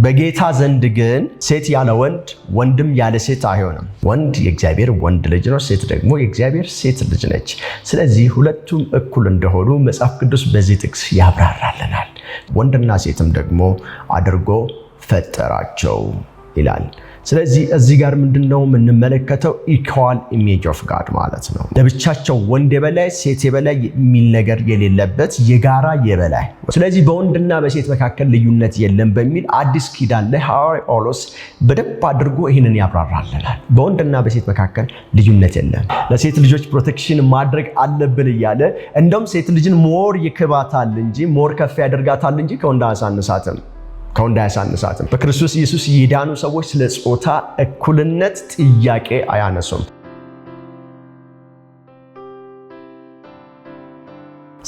በጌታ ዘንድ ግን ሴት ያለ ወንድ፣ ወንድም ያለ ሴት አይሆንም። ወንድ የእግዚአብሔር ወንድ ልጅ ነው፣ ሴት ደግሞ የእግዚአብሔር ሴት ልጅ ነች። ስለዚህ ሁለቱም እኩል እንደሆኑ መጽሐፍ ቅዱስ በዚህ ጥቅስ ያብራራልናል። ወንድና ሴትም ደግሞ አድርጎ ፈጠራቸው ይላል። ስለዚህ እዚህ ጋር ምንድነው የምንመለከተው? Equal image of God ማለት ነው። ለብቻቸው ወንድ የበላይ ሴት የበላይ የሚል ነገር የሌለበት የጋራ የበላይ። ስለዚህ በወንድና በሴት መካከል ልዩነት የለም በሚል አዲስ ኪዳን ላይ ሐዋርያው ጳውሎስ በደንብ አድርጎ ይህንን ያብራራልናል። በወንድና በሴት መካከል ልዩነት የለም። ለሴት ልጆች protection ማድረግ አለብን እያለ እንደውም ሴት ልጅን more ይክባታል እንጂ፣ more ከፍ ያደርጋታል እንጂ ከወንድ አያሳንሳትም፣ ከወንድ አያሳንሳትም። በክርስቶስ ኢየሱስ የዳኑ ሰዎች ስለ ጾታ እኩልነት ጥያቄ አያነሱም።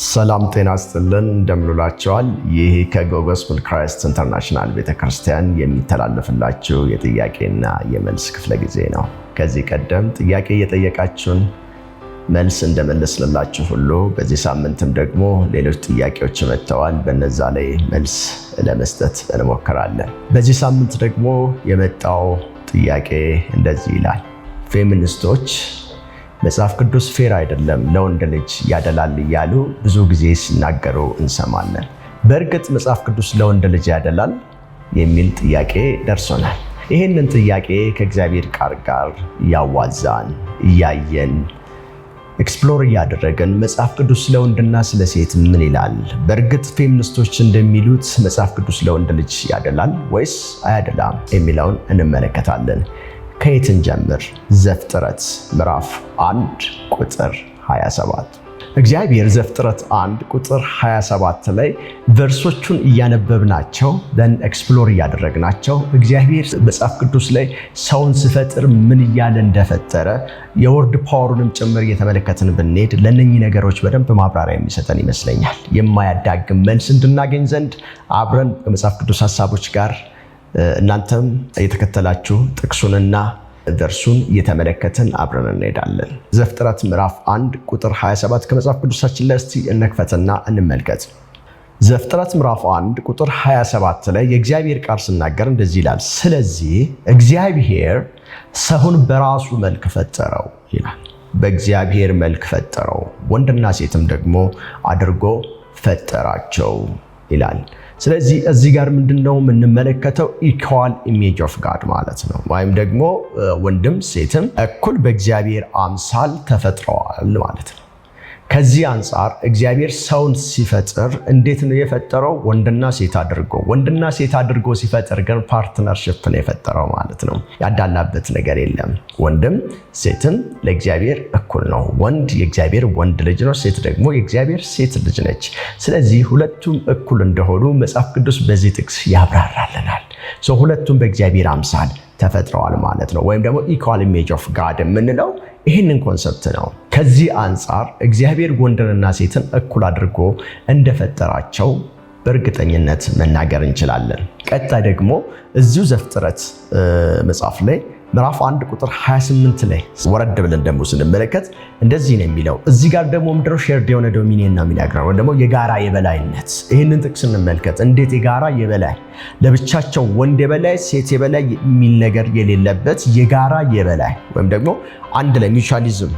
ሰላም ጤና ይስጥልን፣ እንደምን ውላችኋል። ይህ ከ Gospel Christ International ቤተክርስቲያን የሚተላለፍላችሁ የጥያቄና የመልስ ክፍለ ጊዜ ነው። ከዚህ ቀደም ጥያቄ እየጠየቃችሁን መልስ እንደመለስንላችሁ ሁሉ በዚህ ሳምንትም ደግሞ ሌሎች ጥያቄዎች መጥተዋል። በነዛ ላይ መልስ ለመስጠት እንሞክራለን። በዚህ ሳምንት ደግሞ የመጣው ጥያቄ እንደዚህ ይላል። ፌሚኒስቶች መጽሐፍ ቅዱስ fair አይደለም፣ ለወንድ ልጅ ያደላል እያሉ ብዙ ጊዜ ሲናገሩ እንሰማለን። በእርግጥ መጽሐፍ ቅዱስ ለወንድ ልጅ ያደላል የሚል ጥያቄ ደርሶናል። ይህንን ጥያቄ ከእግዚአብሔር ቃል ጋር እያዋዛን፣ እያየን፣ explore እያደረግን መጽሐፍ ቅዱስ ስለ ወንድና ስለ ሴት ምን ይላል? በእርግጥ ፌሚኒስቶች እንደሚሉት መጽሐፍ ቅዱስ ለወንድ ልጅ ያደላል ወይስ አያደላም የሚለውን እንመለከታለን። ከየት እንጀምር? ዘፍጥረት ምዕራፍ 1 ቁጥር 27። እግዚአብሔር ዘፍጥረት 1 ቁጥር 27 ላይ verse ኦቹን እያነበብናቸው then explore እያደረግናቸው እግዚአብሔር መጽሐፍ ቅዱስ ላይ ሰውን ሲፈጥር ምን እያለ እንደፈጠረ የ word power ኡንም ጭምር እየተመለከትን ብንሄድ ለእነኚህ ነገሮች በደንብ ማብራሪያ የሚሰጠን ይመስለኛል። የማያዳግም መልስ እንድናገኝ ዘንድ አብረን ከመጽሐፍ ቅዱስ ሀሳቦች ጋር እናንተም እየተከተላችሁ ጥቅሱንና verse ኡን እየተመለከትን አብረን እንሄዳለን። ዘፍጥረት ምዕራፍ 1 ቁጥር 27 ከመጽሐፍ ቅዱሳችን ላይ እስቲ እንክፈትና እንመልከት። ዘፍጥረት ምዕራፍ 1 ቁጥር 27 ላይ የእግዚአብሔር ቃል ሲናገር እንደዚህ ይላል፣ ስለዚህ እግዚአብሔር ሰውን በራሱ መልክ ፈጠረው ይላል። በእግዚአብሔር መልክ ፈጠረው፣ ወንድና ሴትም ደግሞ አድርጎ ፈጠራቸው ይላል። ስለዚህ እዚህ ጋር ምንድነው የምንመለከተው? Equal image of God ማለት ነው። ወይም ደግሞ ወንድም ሴትም እኩል በእግዚአብሔር አምሳል ተፈጥረዋል ማለት ነው። ከዚህ አንጻር እግዚአብሔር ሰውን ሲፈጥር እንዴት ነው የፈጠረው? ወንድና ሴት አድርጎ። ወንድና ሴት አድርጎ ሲፈጥር ግን partnership ነው የፈጠረው ማለት ነው። ያዳላበት ነገር የለም። ወንድም ሴትም ለእግዚአብሔር እኩል ነው። ወንድ የእግዚአብሔር ወንድ ልጅ ነው፣ ሴት ደግሞ የእግዚአብሔር ሴት ልጅ ነች። ስለዚህ ሁለቱም እኩል እንደሆኑ መጽሐፍ ቅዱስ በዚህ ጥቅስ ያብራራልናል። ሁለቱም በእግዚአብሔር አምሳል ተፈጥረዋል ማለት ነው። ወይም ደግሞ equal image of God የምንለው ይህንን concept ነው። ከዚህ አንጻር እግዚአብሔር ወንድንና ሴትን እኩል አድርጎ እንደፈጠራቸው በእርግጠኝነት መናገር እንችላለን። ቀጣይ ደግሞ እዚሁ ዘፍጥረት መጽሐፍ ላይ ምዕራፍ 1 ቁጥር 28 ላይ ወረድ ብለን ደግሞ ስንመለከት እንደዚህ ነው የሚለው። እዚህ ጋር ደግሞ ምንድነው? Shared የሆነ dominion ነው የሚነግረው፣ ወይ ደግሞ የጋራ የበላይነት። ይህንን ጥቅስ እንመልከት። እንዴት የጋራ የበላይ፣ ለብቻቸው ወንድ የበላይ ሴት የበላይ የሚል ነገር የሌለበት የጋራ የበላይ ወይም ደግሞ አንድ ላይ mutualism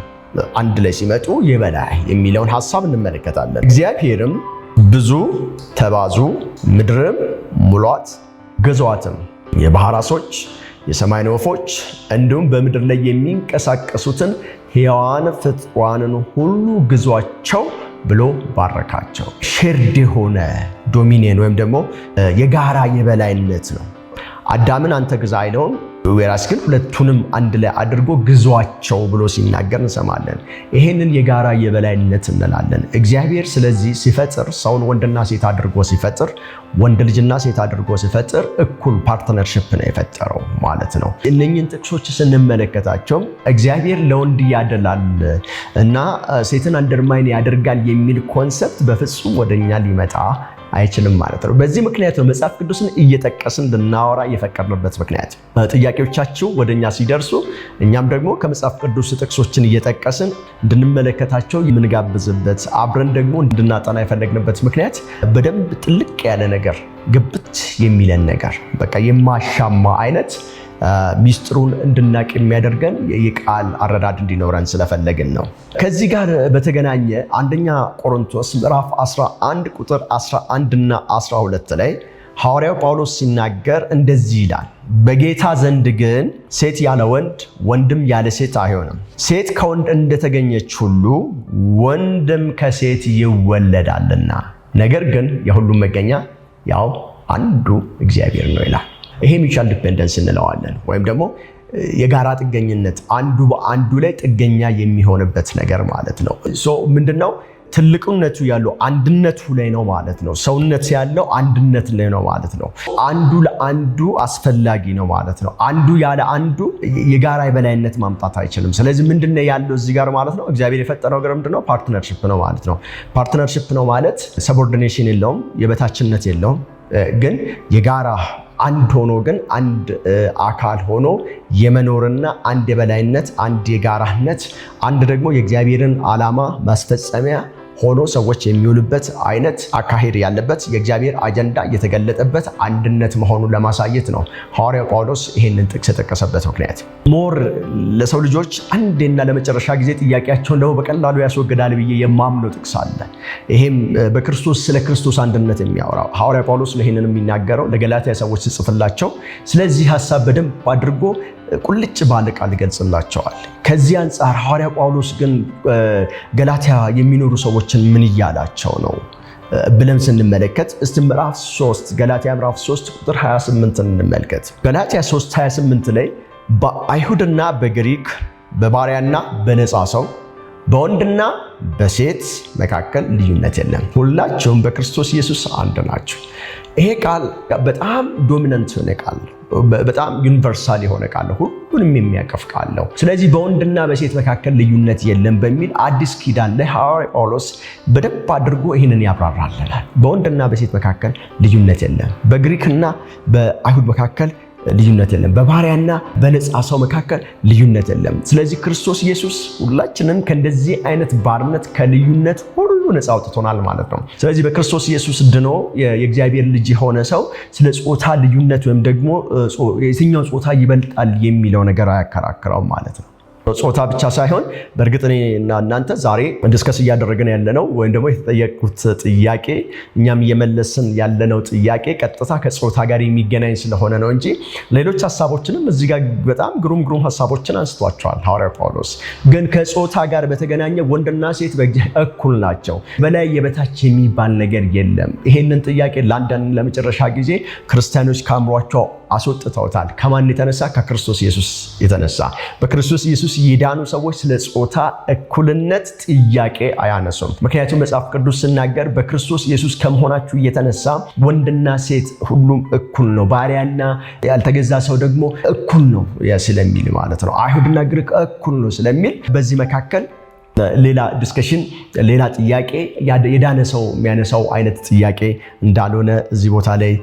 አንድ ላይ ሲመጡ የበላይ የሚለውን ሐሳብ እንመለከታለን። እግዚአብሔርም ብዙ ተባዙ፣ ምድርም ሙሏት፣ ግዟትም፣ የባህር ዓሦች፣ የሰማይን ወፎች እንዲሁም በምድር ላይ የሚንቀሳቀሱትን ሕያዋን ፍጥሯንን ሁሉ ግዟቸው ብሎ ባረካቸው። Shared የሆነ dominion ወይም ደግሞ የጋራ የበላይነት ነው። አዳምን አንተ ግዛ አይለውም። Whereas ግን ሁለቱንም አንድ ላይ አድርጎ ግዟቸው ብሎ ሲናገር እንሰማለን። ይሄንን የጋራ የበላይነት እንላለን። እግዚአብሔር ስለዚህ ሲፈጥር ሰውን ወንድና ሴት አድርጎ ሲፈጥር፣ ወንድ ልጅና ሴት አድርጎ ሲፈጥር እኩል partnership ነው የፈጠረው ማለት ነው። እነኝን ጥቅሶች ስንመለከታቸው እግዚአብሔር ለወንድ ያደላል እና ሴትን undermine ያደርጋል የሚል concept በፍጹም ወደኛ ሊመጣ አይችልም ማለት ነው። በዚህ ምክንያት ነው መጽሐፍ ቅዱስን እየጠቀስን ልናወራ የፈቀድንበት ምክንያት። ጥያቄዎቻችሁ ወደኛ ሲደርሱ እኛም ደግሞ ከመጽሐፍ ቅዱስ ጥቅሶችን እየጠቀስን እንድንመለከታቸው የምንጋብዝበት፣ አብረን ደግሞ እንድናጠና የፈለግንበት ምክንያት በደንብ ጥልቅ ያለ ነገር፣ ግብት የሚለን ነገር፣ በቃ የማሻማ አይነት ሚስጥሩን እንድናቅ የሚያደርገን የቃል አረዳድ እንዲኖረን ስለፈለግን ነው። ከዚህ ጋር በተገናኘ አንደኛ ቆሮንቶስ ምዕራፍ 11 ቁጥር 11 እና 12 ላይ ሐዋርያው ጳውሎስ ሲናገር እንደዚህ ይላል። በጌታ ዘንድ ግን ሴት ያለ ወንድ፣ ወንድም ያለ ሴት አይሆንም። ሴት ከወንድ እንደተገኘች ሁሉ ወንድም ከሴት ይወለዳልና፣ ነገር ግን የሁሉም መገኛ ያው አንዱ እግዚአብሔር ነው ይላል። ይሄ mutual dependence እንለዋለን፣ ወይም ደግሞ የጋራ ጥገኝነት፣ አንዱ በአንዱ ላይ ጥገኛ የሚሆንበት ነገር ማለት ነው። So ምንድነው? ትልቅነቱ ያለው አንድነቱ ላይ ነው ማለት ነው። ሰውነት ያለው አንድነት ላይ ነው ማለት ነው። አንዱ ለአንዱ አስፈላጊ ነው ማለት ነው። አንዱ ያለ አንዱ የጋራ የበላይነት ማምጣት አይችልም። ስለዚህ ምንድነው ያለው እዚህ ጋር ማለት ነው? እግዚአብሔር የፈጠረው ነገር ምንድነው? Partnership ነው ማለት ነው። Partnership ነው ማለት subordination የለውም፣ የበታችነት የለውም። ግን የጋራ አንድ ሆኖ ግን አንድ አካል ሆኖ የመኖርና አንድ የበላይነት፣ አንድ የጋራነት፣ አንድ ደግሞ የእግዚአብሔርን ዓላማ ማስፈጸሚያ ሆኖ ሰዎች የሚውሉበት አይነት አካሄድ ያለበት፣ የእግዚአብሔር አጀንዳ የተገለጠበት አንድነት መሆኑን ለማሳየት ነው ሐዋርያው ጳውሎስ ይሄንን ጥቅስ የጠቀሰበት ምክንያት። More ለሰው ልጆች አንዴና ለመጨረሻ ጊዜ ጥያቄያቸውን ደግሞ በቀላሉ ያስወግዳል ብዬ የማምነው ጥቅስ አለ። ይሄም በክርስቶስ ስለ ክርስቶስ አንድነት የሚያወራው ሐዋርያ ጳውሎስ ይሄንን የሚናገረው ለገላትያ ሰዎች ሲጽፍላቸው ስለዚህ ሐሳብ በደንብ አድርጎ ቁልጭ ባለ ቃል ይገልጽላቸዋል። ከዚህ አንጻር ሐዋርያ ጳውሎስ ግን ገላትያ የሚኖሩ ሰዎችን ምን እያላቸው ነው ብለን ስንመለከት እስቲ ምዕራፍ 3፣ ገላትያ ምዕራፍ 3 ቁጥር 28 እንመልከት። ገላትያ 3 28 ላይ በአይሁድና በግሪክ፣ በባሪያና በነፃ ሰው፣ በወንድና በሴት መካከል ልዩነት የለም፣ ሁላችሁም በክርስቶስ ኢየሱስ አንድ ናችሁ። ይሄ ቃል በጣም dominant የሆነ ቃል፣ በጣም universal የሆነ ቃል ነው። ሁሉንም የሚያቀፍ ቃል ነው። ስለዚህ በወንድና በሴት መካከል ልዩነት የለም በሚል አዲስ ኪዳን ላይ ሐዋርያው ጳውሎስ በደንብ አድርጎ ይህንን ያብራራልናል። በወንድና በሴት መካከል ልዩነት የለም። በግሪክና በአይሁድ መካከል ልዩነት የለም። በባሪያና በነፃ ሰው መካከል ልዩነት የለም። ስለዚህ ክርስቶስ ኢየሱስ ሁላችንም ከእንደዚህ አይነት ባርነት፣ ከልዩነት ሁሉ ነፃ አውጥቶናል ማለት ነው። ስለዚህ በክርስቶስ ኢየሱስ ድኖ የእግዚአብሔር ልጅ የሆነ ሰው ስለ ጾታ ልዩነት ወይም ደግሞ የትኛው ጾታ ይበልጣል የሚለው ነገር አያከራክረውም ማለት ነው። ጾታ ብቻ ሳይሆን በእርግጥ እኔ እና እናንተ ዛሬ discuss እያደረግን ያለነው ወይም ደግሞ የተጠየቁት ጥያቄ፣ እኛም እየመለስን ያለነው ጥያቄ ቀጥታ ከጾታ ጋር የሚገናኝ ስለሆነ ነው እንጂ ሌሎች ሀሳቦችንም እዚህ ጋር በጣም ግሩም ግሩም ሀሳቦችን አንስቷቸዋል ሐዋርያው ጳውሎስ። ግን ከጾታ ጋር በተገናኘ ወንድና ሴት እኩል ናቸው፣ በላይ የበታች የሚባል ነገር የለም። ይሄንን ጥያቄ ለአንድና ለመጨረሻ ጊዜ ክርስቲያኖች ከአእምሯቸው አስወጥተውታል። ከማን የተነሳ? ከክርስቶስ ኢየሱስ የተነሳ። በክርስቶስ ኢየሱስ የዳኑ ሰዎች ስለ ጾታ እኩልነት ጥያቄ አያነሱም። ምክንያቱም መጽሐፍ ቅዱስ ሲናገር በክርስቶስ ኢየሱስ ከመሆናችሁ የተነሳ ወንድና ሴት ሁሉም እኩል ነው፣ ባሪያና ያልተገዛ ሰው ደግሞ እኩል ነው ስለሚል ማለት ነው። አይሁድና ግሪክ እኩል ነው ስለሚል በዚህ መካከል ሌላ discussion፣ ሌላ ጥያቄ፣ የዳነ ሰው የሚያነሳው አይነት ጥያቄ እንዳልሆነ እዚህ ቦታ ላይ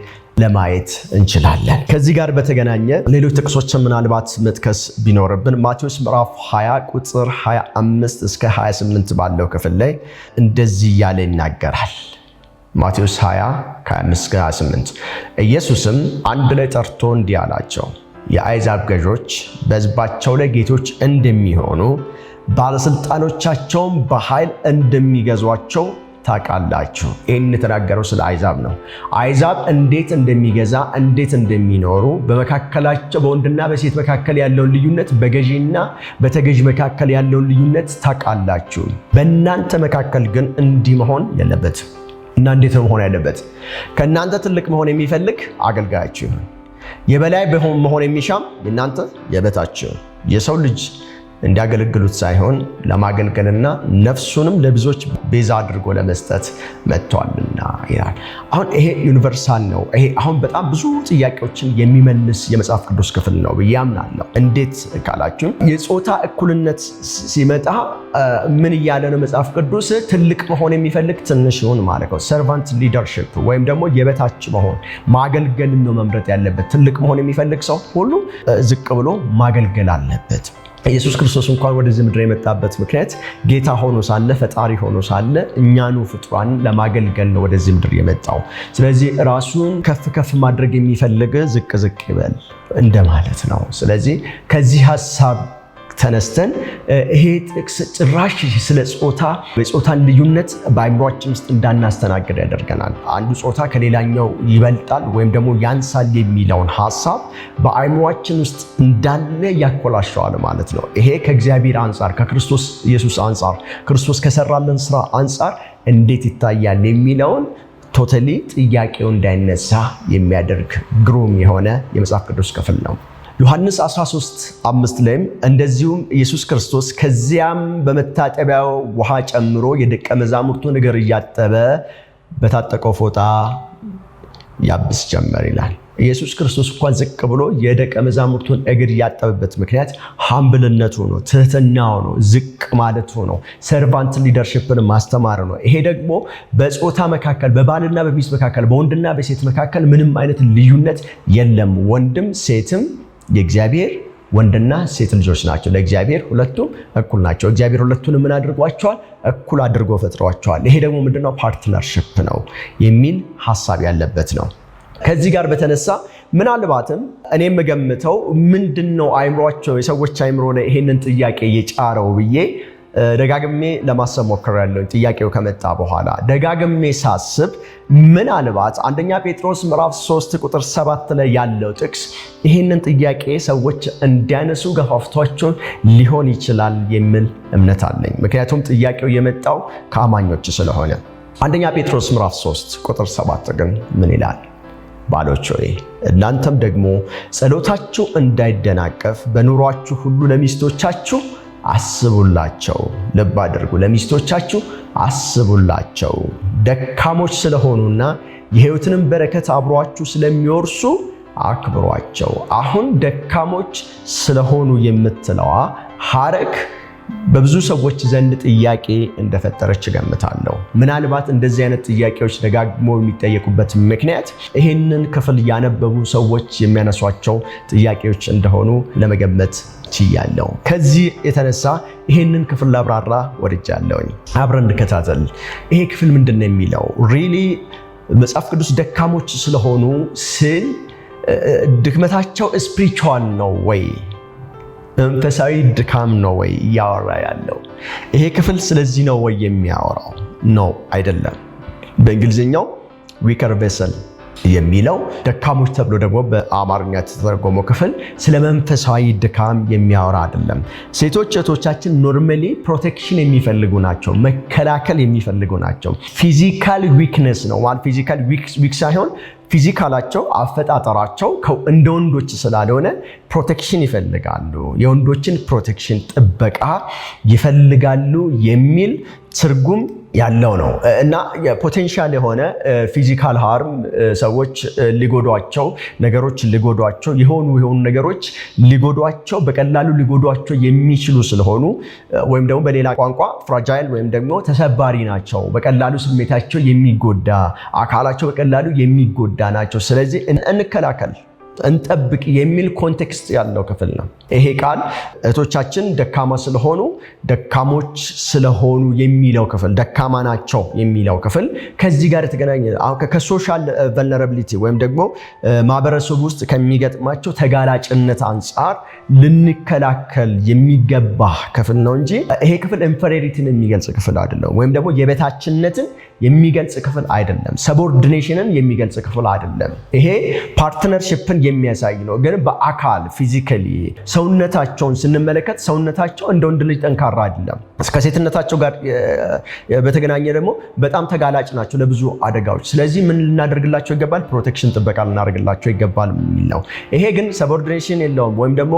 ለማየት እንችላለን። ከዚህ ጋር በተገናኘ ሌሎች ጥቅሶችን ምናልባት መጥቀስ ቢኖርብን ማቴዎስ ምዕራፍ 20 ቁጥር 25 እስከ 28 ባለው ክፍል ላይ እንደዚህ እያለ ይናገራል። ማቴዎስ 20 ከ25 እስከ 28። ኢየሱስም አንድ ላይ ጠርቶ እንዲህ አላቸው፣ የአሕዛብ ገዦች በሕዝባቸው ላይ ጌቶች እንደሚሆኑ፣ ባለስልጣኖቻቸውም በኃይል እንደሚገዟቸው ታውቃላችሁ። ይህን የተናገረው ስለ አሕዛብ ነው። አሕዛብ እንዴት እንደሚገዛ፣ እንዴት እንደሚኖሩ፣ በመካከላቸው በወንድና በሴት መካከል ያለውን ልዩነት፣ በገዢና በተገዢ መካከል ያለውን ልዩነት ታውቃላችሁ። በእናንተ መካከል ግን እንዲህ መሆን የለበትም። እና እንዴት ነው መሆን ያለበት? ከእናንተ ትልቅ መሆን የሚፈልግ አገልጋያችሁ ይሁን። የበላይ መሆን የሚሻም የእናንተ የበታች ይሁን። የሰው ልጅ እንዲያገለግሉት ሳይሆን ለማገልገልና ነፍሱንም ለብዙዎች ቤዛ አድርጎ ለመስጠት መጥቷልና ይላል። አሁን ይሄ universal ነው። ይሄ አሁን በጣም ብዙ ጥያቄዎችን የሚመልስ የመጽሐፍ ቅዱስ ክፍል ነው ብዬ አምናለሁ። እንዴት ካላችሁ የጾታ እኩልነት ሲመጣ ምን እያለ ነው መጽሐፍ ቅዱስ? ትልቅ መሆን የሚፈልግ ትንሽ ይሁን ማለት ነው። Servant leadership ወይም ደግሞ የበታች መሆን፣ ማገልገልን ነው መምረጥ ያለበት። ትልቅ መሆን የሚፈልግ ሰው ሁሉ ዝቅ ብሎ ማገልገል አለበት። ኢየሱስ ክርስቶስ እንኳን ወደዚህ ምድር የመጣበት ምክንያት ጌታ ሆኖ ሳለ፣ ፈጣሪ ሆኖ ሳለ፣ እኛኑ ፍጡራን ለማገልገል ነው ወደዚህ ምድር የመጣው። ስለዚህ ራሱን ከፍ ከፍ ማድረግ የሚፈልግ ዝቅ ዝቅ ይበል እንደማለት ነው። ስለዚህ ከዚህ ሀሳብ ተነስተን ይሄ ጥቅስ ጭራሽ ስለ ጾታ የጾታን ልዩነት በአእምሯችን ውስጥ እንዳናስተናግድ ያደርገናል። አንዱ ጾታ ከሌላኛው ይበልጣል ወይም ደግሞ ያንሳል የሚለውን ሀሳብ በአእምሯችን ውስጥ እንዳለ ያኮላሸዋል ማለት ነው። ይሄ ከእግዚአብሔር አንጻር፣ ከክርስቶስ ኢየሱስ አንጻር፣ ክርስቶስ ከሰራልን ስራ አንጻር እንዴት ይታያል የሚለውን totally ጥያቄው እንዳይነሳ የሚያደርግ ግሩም የሆነ የመጽሐፍ ቅዱስ ክፍል ነው። ዮሐንስ 13:5 ላይም እንደዚሁም ኢየሱስ ክርስቶስ ከዚያም በመታጠቢያው ውሃ ጨምሮ የደቀ መዛሙርቱን እግር እያጠበ በታጠቀው ፎጣ ያብስ ጀመር ይላል። ኢየሱስ ክርስቶስ እንኳን ዝቅ ብሎ የደቀ መዛሙርቱን እግር ያጠበበት ምክንያት humble ነቱ ነው፣ ትህትናው ነው፣ ዝቅ ማለቱ ነው፣ servant leadership ን ማስተማር ነው። ይሄ ደግሞ በጾታ መካከል፣ በባልና በሚስት መካከል፣ በወንድና በሴት መካከል ምንም አይነት ልዩነት የለም። ወንድም ሴትም የእግዚአብሔር ወንድና ሴት ልጆች ናቸው። ለእግዚአብሔር ሁለቱም እኩል ናቸው። እግዚአብሔር ሁለቱንም ምን አድርጓቸዋል? እኩል አድርጎ ፈጥሯቸዋል። ይሄ ደግሞ ምንድነው? Partnership ነው የሚል ሀሳብ ያለበት ነው። ከዚህ ጋር በተነሳ ምናልባትም እኔ የምገምተው ምንድነው አይምሯቸው የሰዎች አይምሮ ላይ ይሄንን ጥያቄ የጫረው ብዬ ደጋግሜ ለማሰብ ሞክሬያለሁ። ጥያቄው ከመጣ በኋላ ደጋግሜ ሳስብ ምናልባት አንደኛ ጴጥሮስ ምዕራፍ 3 ቁጥር 7 ላይ ያለው ጥቅስ ይህንን ጥያቄ ሰዎች እንዲያነሱ ገፋፍቷቸው ሊሆን ይችላል የሚል እምነት አለኝ። ምክንያቱም ጥያቄው የመጣው ከአማኞች ስለሆነ። አንደኛ ጴጥሮስ ምዕራፍ 3 ቁጥር 7 ግን ምን ይላል? ባሎች ሆይ፣ እናንተም ደግሞ ጸሎታችሁ እንዳይደናቀፍ በኑሯችሁ ሁሉ ለሚስቶቻችሁ አስቡላቸው። ልብ አድርጉ፣ ለሚስቶቻችሁ አስቡላቸው፣ ደካሞች ስለሆኑና የሕይወትንም በረከት አብሯችሁ ስለሚወርሱ አክብሯቸው። አሁን ደካሞች ስለሆኑ የምትለዋ ሐረግ በብዙ ሰዎች ዘንድ ጥያቄ እንደፈጠረች እገምታለሁ። ምናልባት እንደዚህ አይነት ጥያቄዎች ደጋግሞ የሚጠየቁበት ምክንያት ይህንን ክፍል ያነበቡ ሰዎች የሚያነሷቸው ጥያቄዎች እንደሆኑ ለመገመት ችያለሁ። ከዚህ የተነሳ ይህንን ክፍል ላብራራ ወድጃለሁኝ። አብረን እንከታተል። ይሄ ክፍል ምንድን ነው የሚለው? Really መጽሐፍ ቅዱስ ደካሞች ስለሆኑ ስል ድክመታቸው spiritual ነው ወይ፣ መንፈሳዊ ድካም ነው ወይ እያወራ ያለው? ይሄ ክፍል ስለዚህ ነው ወይ የሚያወራው? No፣ አይደለም። በእንግሊዝኛው weaker vessel የሚለው፣ ደካሞች ተብሎ ደግሞ በአማርኛ የተተረጎመው ክፍል ስለ መንፈሳዊ ድካም የሚያወራ አይደለም። ሴቶች እህቶቻችን normally protection የሚፈልጉ ናቸው፣ መከላከል የሚፈልጉ ናቸው። Physical weakness ነው ማለት physical weak ሳይሆን physical ኣቸው፣ አፈጣጠራቸው እንደ ወንዶች ስላልሆነ protection ይፈልጋሉ። የወንዶችን protection፣ ጥበቃ ይፈልጋሉ የሚል ትርጉም ያለው ነው እና potential የሆነ physical harm፣ ሰዎች ሊጎዷቸው፣ ነገሮች ሊጎዷቸው፣ የሆኑ የሆኑ ነገሮች ሊጎዷቸው፣ በቀላሉ ሊጎዷቸው የሚችሉ ስለሆኑ ወይም ደግሞ በሌላ ቋንቋ fragile ወይም ደግሞ ተሰባሪ ናቸው። በቀላሉ ስሜታቸው የሚጎዳ፣ አካላቸው በቀላሉ የሚጎዳ ናቸው። ስለዚህ እንከላከል፣ እንጠብቅ የሚል context ያለው ክፍል ነው። ይሄ ቃል እህቶቻችን ደካማ ስለሆኑ፣ ደካሞች ስለሆኑ የሚለው ክፍል፣ ደካማ ናቸው የሚለው ክፍል ከዚህ ጋር የተገናኘ ከ social vulnerability ወይም ደግሞ ማህበረሰቡ ውስጥ ከሚገጥማቸው ተጋላጭነት አንጻር ልንከላከል የሚገባ ክፍል ነው እንጂ ይሄ ክፍል inferiority ን የሚገልጽ ክፍል አይደለም፣ ወይም ደግሞ የበታችነትን የሚገልጽ ክፍል አይደለም። Subordination ን የሚገልጽ ክፍል አይደለም። ይሄ partnership ን የሚያሳይ ነው። ግን በአካል physically ሰውነታቸውን ስንመለከት ሰውነታቸው እንደ ወንድ ልጅ ጠንካራ አይደለም። ከሴትነታቸው ጋር በተገናኘ ደግሞ በጣም ተጋላጭ ናቸው ለብዙ አደጋዎች። ስለዚህ ምን ልናደርግላቸው ይገባል? Protection፣ ጥበቃ ልናደርግላቸው ይገባል የሚል ነው። ይሄ ግን subordination የለውም ወይም ደግሞ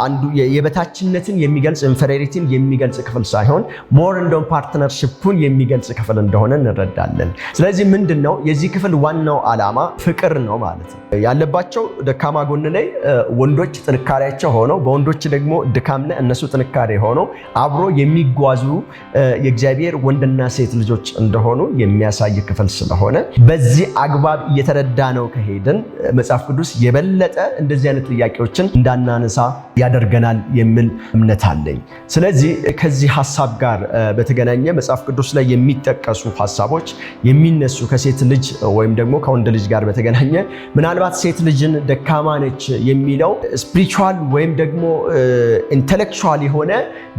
አንዱ የበታችነትን የሚገልጽ፣ inferiority ን የሚገልጽ ክፍል ሳይሆን more እንደውም partnership ኡን የሚገልጽ ክፍል እንደሆነ እንረዳለን። ስለዚህ ምንድን ነው የዚህ ክፍል ዋናው ዓላማ? ፍቅር ነው ማለት ነው። ያለባቸው ደካማ ጎን ላይ ወንዶች ጥንካሬያቸው ሆነው፣ በወንዶች ደግሞ ድካም ላይ እነሱ ጥንካሬ ሆነው አብሮ የሚጓዙ የእግዚአብሔር ወንድና ሴት ልጆች እንደሆኑ የሚያሳይ ክፍል ስለሆነ በዚህ አግባብ እየተረዳነው ከሄድን መጽሐፍ ቅዱስ የበለጠ እንደዚህ አይነት ጥያቄዎችን እንዳናነሳ ያደርገናል የሚል እምነት አለኝ። ስለዚህ ከዚህ ሀሳብ ጋር በተገናኘ መጽሐፍ ቅዱስ ላይ የሚጠቀሱ ሀሳቦች የሚነሱ ከሴት ልጅ ወይም ደግሞ ከወንድ ልጅ ጋር በተገናኘ ምናልባት ሴት ልጅን ደካማ ነች የሚለው spiritual ወይም ደግሞ intellectual የሆነ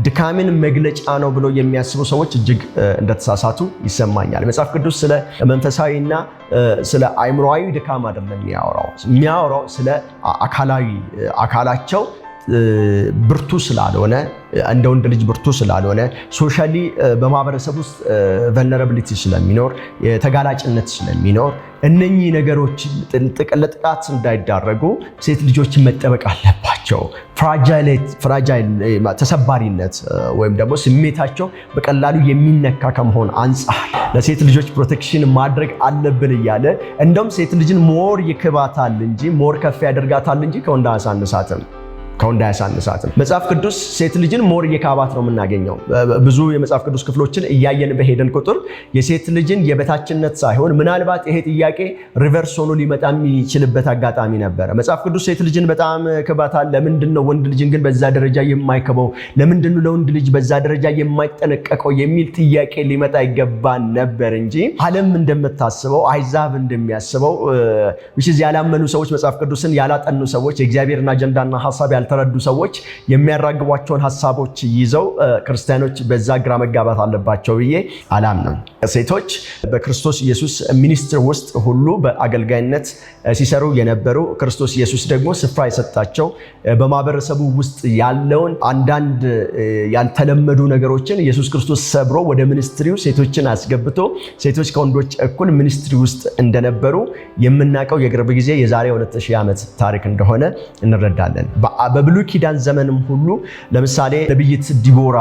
ድካምን መግለጫ ነው ብሎ የሚያስቡ ሰዎች እጅግ እንደተሳሳቱ ይሰማኛል። መጽሐፍ ቅዱስ ስለ መንፈሳዊና ስለ አእምሮአዊ ድካም አይደለም የሚያወራው። የሚያወራው ስለ አካላዊ፣ አካላቸው ብርቱ ስላልሆነ፣ እንደ ወንድ ልጅ ብርቱ ስላልሆነ፣ socially በማህበረሰብ ውስጥ vulnerability ስለሚኖር፣ ተጋላጭነት ስለሚኖር፣ እነኚህ ነገሮች ለጥቃት እንዳይዳረጉ ሴት ልጆችን መጠበቅ አለባቸው። Fragile ተሰባሪነት ወይም ደግሞ ስሜታቸው በቀላሉ የሚነካ ከመሆን አንጻር ለሴት ልጆች protection ማድረግ አለብን እያለ እንደውም ሴት ልጅን more ይክባታል እንጂ፣ more ከፍ ያደርጋታል እንጂ ከወንድ አያሳንሳትም፣ ከወንድ አያሳንሳትም። መጽሐፍ ቅዱስ ሴት ልጅን more እየካባት ነው የምናገኘው። ብዙ የመጽሐፍ ቅዱስ ክፍሎችን እያየን በሄደን ቁጥር የሴት ልጅን የበታችነት ሳይሆን፣ ምናልባት ይሄ ጥያቄ reverse ሆኖ ሊመጣ የሚችልበት አጋጣሚ ነበረ። መጽሐፍ ቅዱስ ሴት ልጅን በጣም ክባታል። ለምንድን ነው ወንድ ልጅን ግን በዛ ደረጃ የማይክበው? ለምንድን ነው ለወንድ ልጅ በዛ ደረጃ የማይጠነቀቀው? የሚል ጥያቄ ሊመጣ ይገባ ነበር እንጂ ዓለም እንደምታስበው፣ አሕዛብ እንደሚያስበው፣ ያላመኑ ሰዎች፣ መጽሐፍ ቅዱስን ያላጠኑ ሰዎች፣ የእግዚአብሔርን አጀንዳና ሀሳብ ያልተረዱ ሰዎች የሚያራግቧቸውን ሀሳቦች ይዘው ክርስቲያኖች በዛ ግራ መጋባት አለባቸው ብዬ አላምንም። ሴቶች በክርስቶስ ኢየሱስ ministry ውስጥ ሁሉ በአገልጋይነት ሲሰሩ የነበሩ፣ ክርስቶስ ኢየሱስ ደግሞ ስፍራ የሰጣቸው፣ በማህበረሰቡ ውስጥ ያለውን አንዳንድ ያልተለመዱ ነገሮችን ኢየሱስ ክርስቶስ ሰብሮ ወደ ministry ው ሴቶችን አስገብቶ ሴቶች ከወንዶች እኩል ministry ውስጥ እንደነበሩ የምናውቀው የቅርብ ጊዜ የዛሬ 2000 ዓመት ታሪክ እንደሆነ እንረዳለን። በብሉይ ኪዳን ዘመንም ሁሉ ለምሳሌ ነቢይት ዲቦራ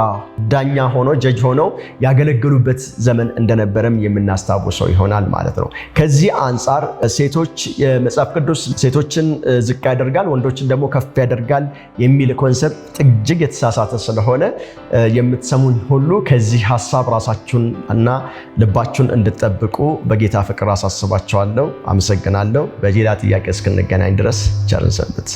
ዳኛ ሆኖ፣ judge ሆነው ያገለገሉበት ዘመን እንደነበረም የምናስታውሰው ይሆናል ማለት ነው። ከዚህ አንጻር ሴቶች፣ የመጽሐፍ ቅዱስ ሴቶችን ዝቅ ያደርጋል፣ ወንዶችን ደግሞ ከፍ ያደርጋል የሚል concept እጅግ የተሳሳተ ስለሆነ የምትሰሙኝ ሁሉ ከዚህ ሀሳብ ራሳችሁን እና ልባችሁን እንድትጠብቁ በጌታ ፍቅር አሳስባችኋለሁ። አመሰግናለሁ። በሌላ ጥያቄ እስክንገናኝ ድረስ ቸር እንሰንብት።